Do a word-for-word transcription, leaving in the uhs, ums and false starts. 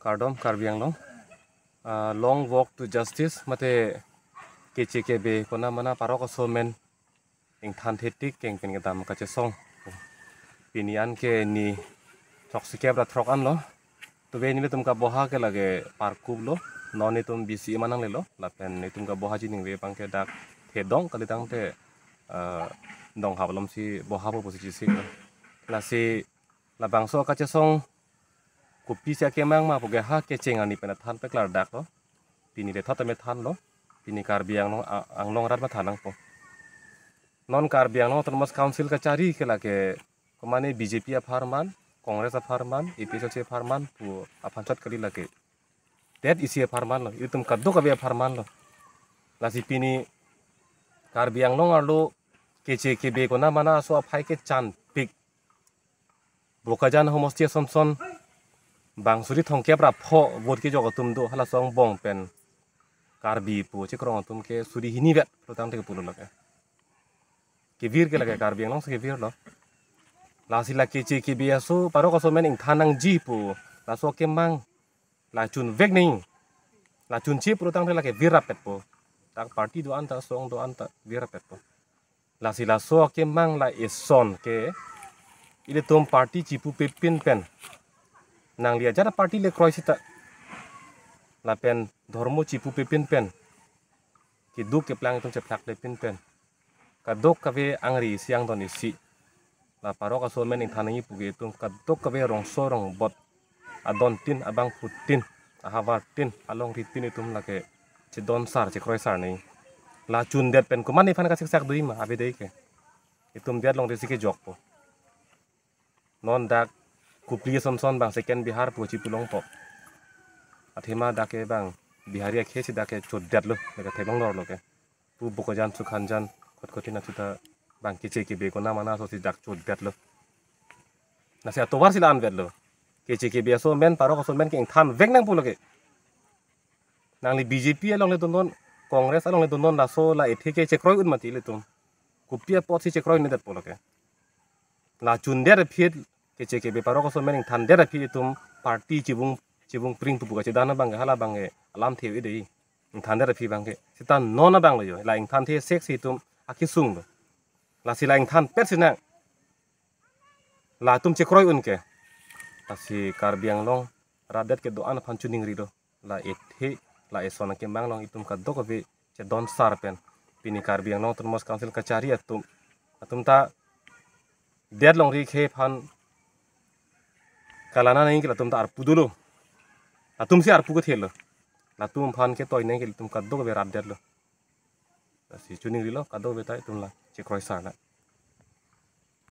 Kardom Karbi Anglong. Ah, long walk to justice mate keche kebe konat mana parok aso amen ingthan thetik keng pen kedam kachesong. Pini an ke ni throksi kep ra throk anlo. Tuve nelitum kaboha ke lake parkup lo. Non itum B C E manang lelo. Lapen itum kaboha jiningve abang ke dak thedong kalitangte, ah, donghap alomsi boha po pusi chesik lo. Lasi labangso kachesong kopisi akemang ma puke ha kecheng ani pen than peklardaklo. Pini le thot tame thanlo. Pini Karbi Anglong, a-, Anglong arat ma than nangpo. Non Karbi Anglong Autonomous Council kachari ke lake komane B J P apharman, Congress apharman, A P H L C apharman pu aphan chot kali lake. Det isi apharman lo, itum kadokave apharman lo. Lasi pini Karbi Anglong arlo keche kebe konat mana aso aphai kechanpik Bokajan homosti asonson bang suri thomkep ra pho vote kejok atum do, hala asong bong pen Karbi pu chekroi atum ke suri hini vet pulotangte kepulo lake. Kevir ke lake Karbi Anglong si kevir lo. Lasi la keche kebe aso parok aso amen ingthan nangji pu laso akemang la chunvek nangji. La chunche pulotangte lake virapetpo. Dak party do-an ta, asong do-an ta virapetpo. Lasi laso akemang la eson ke ilitum party chipupe pin pen, nangli ajat party le kroi sita, lapen dhormo chipupe pin pen, keduk keplang itum chephlakle pin pen, kadokave angri isi angdon isi, la parok aso amen ingthan nangji puke itum kadokave rongso rongbot, adon tin, abangphu tin, ahavar tin, alongri tin itum lake chedon sar, chekroi sar nangji. La chundet pen komat nephan kasiksak doji ma, avedai ke. Itum det longri si kejokpo. Non dak Kopili asonson bang second Bihar pu chipulongpo. Athema dak ke bang Bihari akhei si dak ke chodetlo, dak ke theklong norlo ke. Pu Bokajan Sukhajan Kotkotin achuta bang keche kebe konat mana aso si dak chodetlo. Lasi atovar si la-an vetlo. Keche kebe aso amen, parok aso amen ke ingthanvek nangpo lake. Nangli B J P along le dondon, Congress along le dondon, laso la ethe ke chekroi un mati ilitum. Kopi apotsi chekroi-un-edetpo lake. La chundet aphi, keche kebe parok aso amen ingthandet aphi itum party chibung, chibung pring pupu kachedan abang ke, hala abang ke alamthe ave dei. Ingthandet aphi abang ke. Sita non abang lo jo. La ingthanthe seksi itum akesung lo. Lasi la ingthanpet sinang. Latum chekroi un ke. Lasi Karbi Anglong rat det kedo-an aphan choningrilo. La ethe, la eson akemang along itum kadokave chedon sar pen. Pini Karbi Anglong Autonomous Council kachari atum, atum ta det longri akhei aphan kalang nangji ke latum ta arpu dolo. Latum si arpu kethelo. Latum aphan ketoi nangji ke latum kadokave rat detlo. Lasi choningrilo, kadokave ta itum la chekroi sar nang.